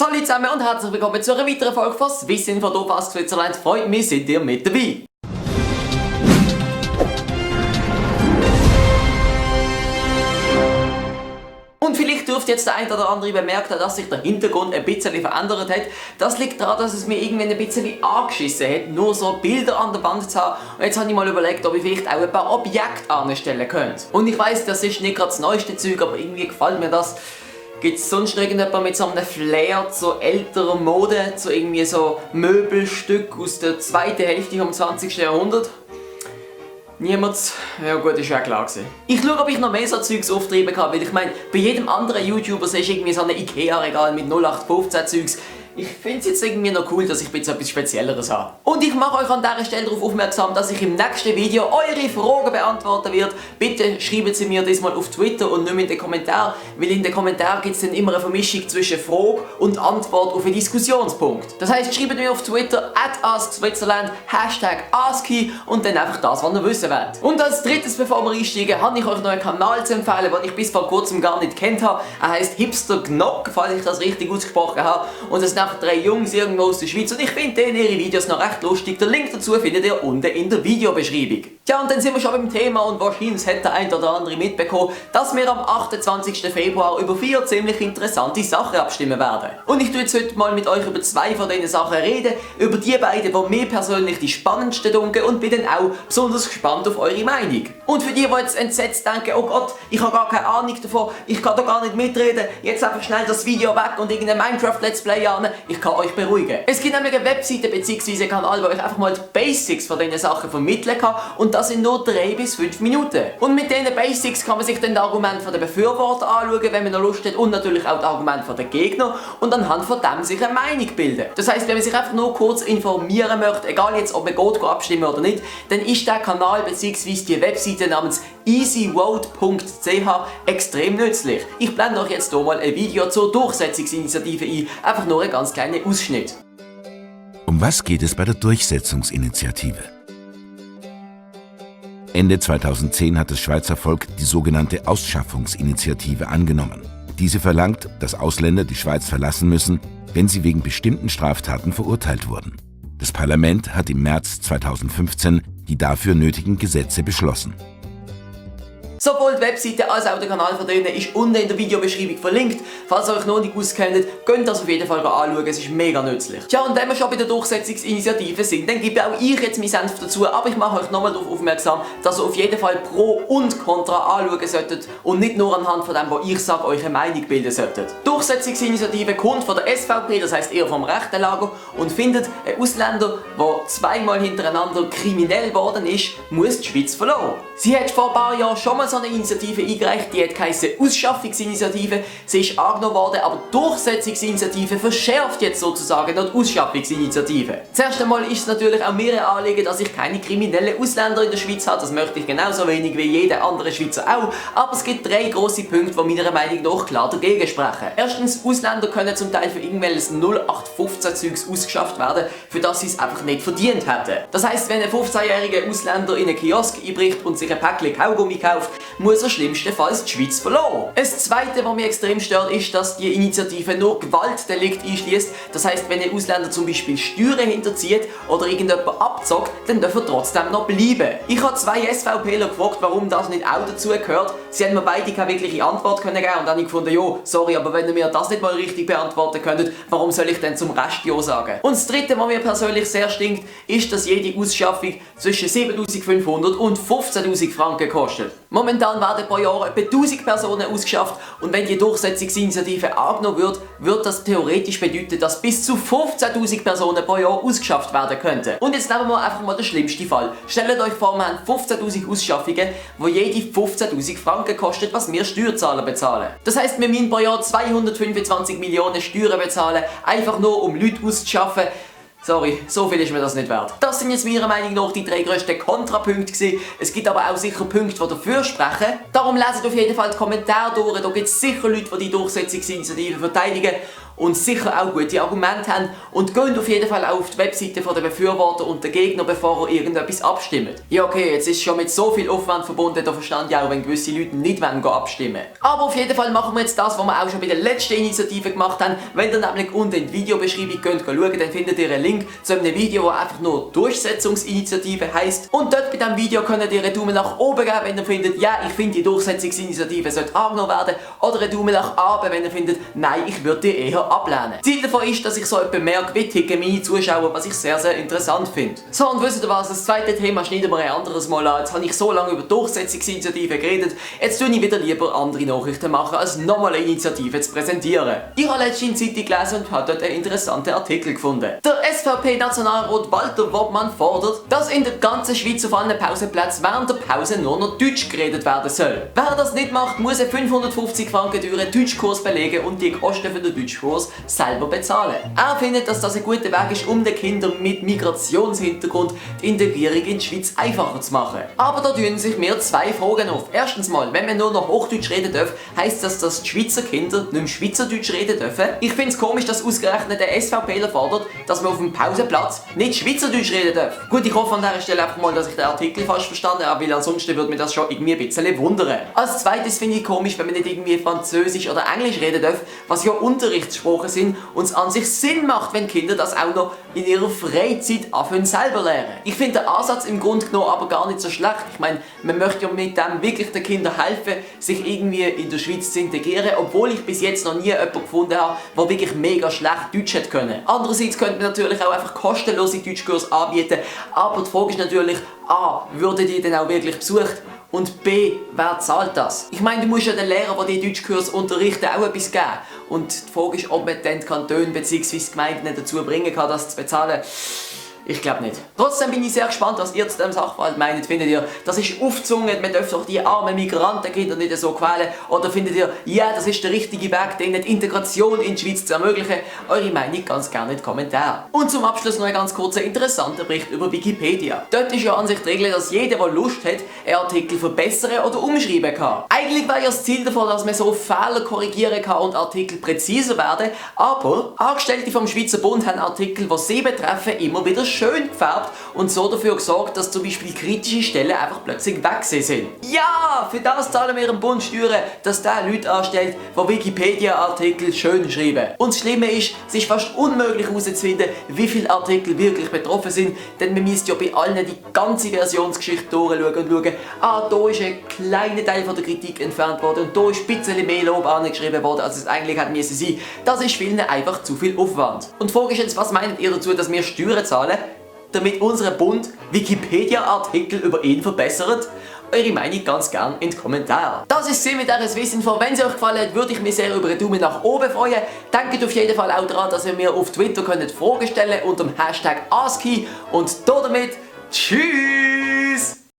Hallo zusammen und herzlich willkommen zu einer weiteren Folge von Swissinfo hier aus Switzerland. Freut mich, seid ihr mit dabei. Und vielleicht dürft jetzt der ein oder andere bemerkt haben, dass sich der Hintergrund ein bisschen verändert hat. Das liegt daran, dass es mir irgendwie ein bisschen angeschissen hat, nur so Bilder an der Wand zu haben. Und jetzt habe ich mal überlegt, ob ich vielleicht auch ein paar Objekte anstellen könnte. Und ich weiss, das ist nicht gerade das neueste Zeug, aber irgendwie gefällt mir das. Gibt es sonst irgendjemand mit so einem Flair zu älterer Mode, zu irgendwie so Möbelstück aus der zweiten Hälfte vom 20. Jahrhundert? Niemand? Ja gut, ist ja klar gewesen. Ich schaue, ob ich noch mehr so Zeugs auftreiben kann, weil ich meine, bei jedem anderen YouTuber sehe ich irgendwie so ein Ikea-Regal mit 0815 Zeugs. Ich finde es jetzt irgendwie noch cool, dass ich jetzt etwas Spezielleres habe. Und ich mache euch an dieser Stelle darauf aufmerksam, dass ich im nächsten Video eure Fragen beantworten werde. Bitte schreibt sie mir diesmal auf Twitter und nicht mehr in den Kommentaren, weil in den Kommentaren gibt es dann immer eine Vermischung zwischen Frage und Antwort auf einen Diskussionspunkt. Das heisst, schreibt mir auf Twitter @AskSwitzerland, #AskHe und dann einfach das, was ihr wissen wollt. Und als drittes, bevor wir einsteigen, habe ich euch noch einen Kanal zu empfehlen, den ich bis vor kurzem gar nicht kennt habe. Er heisst Hipster Gnock, falls ich das richtig ausgesprochen habe. Und es sind einfach 3 Jungs irgendwo aus der Schweiz und ich finde ihre Videos noch recht lustig. Den Link dazu findet ihr unten in der Videobeschreibung. Tja, und dann sind wir schon beim Thema und wahrscheinlich hat der ein oder andere mitbekommen, dass wir am 28. Februar über 4 ziemlich interessante Sachen abstimmen werden. Und ich tue jetzt heute mal mit euch über 2 von diesen Sachen reden, über die beiden, die mir persönlich die spannendsten dunkeln und bin dann auch besonders gespannt auf eure Meinung. Und für die jetzt entsetzt denken, oh Gott, ich habe gar keine Ahnung davon, ich kann da gar nicht mitreden, jetzt einfach schnell das Video weg und irgendein Minecraft-Let's Play an, ich kann euch beruhigen. Es gibt nämlich eine Webseite bzw. einen Kanal, wo ich einfach mal die Basics von diesen Sachen vermitteln kann und das in nur 3 bis 5 Minuten. Und mit diesen Basics kann man sich dann die Argumente der Befürworter anschauen, wenn man noch Lust hat, und natürlich auch die Argumente der Gegner und anhand von dem sich eine Meinung bilden. Das heisst, wenn man sich einfach nur kurz informieren möchte, egal jetzt ob man geht abstimmen oder nicht, dann ist der Kanal bzw. die Webseite namens easyvote.ch extrem nützlich. Ich blende euch jetzt hier mal ein Video zur Durchsetzungsinitiative ein, einfach nur ein ganz kleiner Ausschnitt. Um was geht es bei der Durchsetzungsinitiative? Ende 2010 hat das Schweizer Volk die sogenannte Ausschaffungsinitiative angenommen. Diese verlangt, dass Ausländer die Schweiz verlassen müssen, wenn sie wegen bestimmten Straftaten verurteilt wurden. Das Parlament hat im März 2015 die dafür nötigen Gesetze beschlossen. Sowohl die Webseite als auch der Kanal von denen ist unten in der Videobeschreibung verlinkt. Falls ihr euch noch nicht auskennt, könnt das auf jeden Fall anschauen, es ist mega nützlich. Tja, und wenn wir schon bei der Durchsetzungsinitiative sind, dann gebe auch ich jetzt meinen Senf dazu, aber ich mache euch nochmal darauf aufmerksam, dass ihr auf jeden Fall Pro und Contra anschauen solltet und nicht nur anhand von dem, was ich sage, euch eine Meinung bilden solltet. Die Durchsetzungsinitiative kommt von der SVP, das heisst eher vom rechten Lager, und findet, ein Ausländer, der 2-mal hintereinander kriminell geworden ist, muss die Schweiz verlassen. Sie hat vor ein paar Jahren schon mal so eine Initiative eingereicht, die hat geheißen Ausschaffungsinitiative. Sie ist angenommen worden, aber die Durchsetzungsinitiative verschärft jetzt sozusagen die Ausschaffungsinitiative. Zuerst einmal ist es natürlich auch mir ein Anliegen, dass ich keine kriminellen Ausländer in der Schweiz habe. Das möchte ich genauso wenig wie jeder andere Schweizer auch. Aber es gibt 3 grosse Punkte, die meiner Meinung nach klar dagegen sprechen. Erstens, Ausländer können zum Teil für irgendwelches 0815 Zeugs ausgeschafft werden, für das sie es einfach nicht verdient hätten. Das heisst, wenn ein 15-jähriger Ausländer in einen Kiosk einbricht und sich ein Päckchen Kaugummi kauft, muss er schlimmstenfalls die Schweiz verlassen. Das Zweite, was mich extrem stört, ist, dass die Initiative nur Gewaltdelikte einschließt. Das heisst, wenn ein Ausländer zum Beispiel Steuern hinterzieht oder irgendjemand abzockt, dann darf er trotzdem noch bleiben. Ich habe 2 SVPler gefragt, warum das nicht auch dazu gehört. Sie haben mir beide keine wirkliche Antwort geben und dann habe ich gefunden, jo, sorry, aber wenn ihr mir das nicht mal richtig beantworten könnt, warum soll ich denn zum Rest ja sagen? Und das Dritte, was mir persönlich sehr stinkt, ist, dass jede Ausschaffung zwischen 7'500 und 15'000 Franken kostet. Momentan werden pro Jahr etwa 1000 Personen ausgeschafft und wenn die Durchsetzungsinitiative angenommen wird, wird das theoretisch bedeuten, dass bis zu 15'000 Personen pro Jahr ausgeschafft werden könnten. Und jetzt nehmen wir einfach mal den schlimmsten Fall. Stellt euch vor, wir haben 15'000 Ausschaffungen, wo jede 15'000 Franken kostet, was wir Steuerzahler bezahlen. Das heisst, wir müssen pro Jahr 225 Millionen Steuern bezahlen, einfach nur um Leute auszuschaffen. Sorry, so viel ist mir das nicht wert. Das sind jetzt meiner Meinung nach die 3 grössten Kontrapunkte gewesen. Es gibt aber auch sicher Punkte, die dafür sprechen. Darum leset auf jeden Fall die Kommentare durch, da gibt es sicher Leute, die die Durchsetzungsinitiative verteidigen. und sicher auch gute Argumente haben und geht auf jeden Fall auch auf die Webseite der Befürworter und der Gegner, bevor ihr irgendetwas abstimmt. Ja okay, jetzt ist schon mit so viel Aufwand verbunden, da verstand ich auch, wenn gewisse Leute nicht abstimmen wollen. Aber auf jeden Fall machen wir jetzt das, was wir auch schon bei der letzten Initiative gemacht haben. Wenn ihr nämlich unten in die Videobeschreibung könnt schauen, dann findet ihr einen Link zu einem Video, das einfach nur Durchsetzungsinitiative heisst. Und dort bei diesem Video könnt ihr einen Daumen nach oben geben, wenn ihr findet, ja, ich finde die Durchsetzungsinitiative sollte angenommen werden, oder einen Daumen nach unten, wenn ihr findet, nein, ich würde die eher ablehnen. Ziel davon ist, dass ich so etwas merke, wie ticken meine Zuschauer, was ich sehr, sehr interessant finde. So, und wisst ihr was, das zweite Thema schneiden wir ein anderes Mal an. Jetzt habe ich so lange über Durchsetzungsinitiative geredet, jetzt tue ich wieder lieber andere Nachrichten machen, als nochmal eine Initiative zu präsentieren. Ich habe letztens in Zeitung gelesen und habe dort einen interessanten Artikel gefunden. Der SVP-Nationalrat Walter Wortmann fordert, dass in der ganzen Schweiz auf allen Pausenplätzen während der Pause nur noch Deutsch geredet werden soll. Wer das nicht macht, muss einen 550 Franken teuren Deutschkurs belegen und die Kosten für den Deutschkurs selber bezahlen. Er findet, dass das ein guter Weg ist, um den Kindern mit Migrationshintergrund die Integrierung in die Schweiz einfacher zu machen. Aber da tun sich mir zwei Fragen auf. Erstens mal, wenn man nur noch Hochdeutsch reden darf, heisst das, dass die Schweizer Kinder nicht mehr Schweizerdeutsch reden dürfen? Ich finde es komisch, dass ausgerechnet der SVPler fordert, dass man auf dem Pausenplatz nicht Schweizerdeutsch reden darf. Gut, ich hoffe an dieser Stelle einfach mal, dass ich den Artikel falsch verstanden habe, weil ansonsten würde mich das schon irgendwie ein bisschen wundern. Als zweites finde ich komisch, wenn man nicht irgendwie Französisch oder Englisch reden darf, was ja Unterrichtssprachen sind und es an sich Sinn macht, wenn Kinder das auch noch in ihrer Freizeit anfangen selber lernen. Ich finde den Ansatz im Grunde genommen aber gar nicht so schlecht. Ich meine, man möchte ja mit dem wirklich den Kindern helfen, sich irgendwie in der Schweiz zu integrieren, obwohl ich bis jetzt noch nie jemanden gefunden habe, der wirklich mega schlecht Deutsch hätte können. Andererseits könnte man natürlich auch einfach kostenlose Deutschkurse anbieten, aber die Frage ist natürlich, A, würden die denn auch wirklich besucht? Und B, wer zahlt das? Ich meine, du musst ja den Lehrer, der die Deutschkurse unterrichten, auch etwas geben. Und die Frage ist, ob man dann die Kantone bzw. die Gemeinden dazu bringen kann, das zu bezahlen. Ich glaube nicht. Trotzdem bin ich sehr gespannt, was ihr zu diesem Sachverhalt meint. Findet ihr, das ist aufgezwungen, man darf doch die armen Migrantenkinder nicht so quälen? Oder findet ihr, ja, das ist der richtige Weg, denen die Integration in die Schweiz zu ermöglichen? Eure Meinung ganz gerne in den Kommentaren. Und zum Abschluss noch ein ganz kurzer interessanter Bericht über Wikipedia. Dort ist ja an sich die Regel, dass jeder, der Lust hat, einen Artikel verbessern oder umschreiben kann. Eigentlich wäre ja das Ziel davon, dass man so Fehler korrigieren kann und Artikel präziser werden, aber Angestellte vom Schweizer Bund haben Artikel, die sie betreffen, immer wieder schön gefärbt und so dafür gesorgt, dass zum Beispiel kritische Stellen einfach plötzlich weg sind. Ja, für das zahlen wir im Bund Steuern, dass der Leute anstellt, die Wikipedia-Artikel schön schreiben. Und das Schlimme ist, es ist fast unmöglich herauszufinden, wie viele Artikel wirklich betroffen sind, denn man müsste ja bei allen die ganze Versionsgeschichte durchschauen und schauen, da ist ein kleiner Teil von der Kritik entfernt worden und da ist ein bisschen mehr Lob angeschrieben worden, als es eigentlich hätte müssen sein. Das ist vielen einfach zu viel Aufwand. Und die Frage ist jetzt, was meint ihr dazu, dass wir Steuern zahlen, damit unser Bund Wikipedia-Artikel über ihn verbessert? Eure Meinung ganz gern in die Kommentare. Das ist es mit dieser Swissinfo. Wenn sie euch gefallen hat, würde ich mich sehr über einen Daumen nach oben freuen. Denkt auf jeden Fall auch daran, dass ihr mir auf Twitter Fragen stellen könnt unter dem Hashtag AskHe. Und damit tschüss!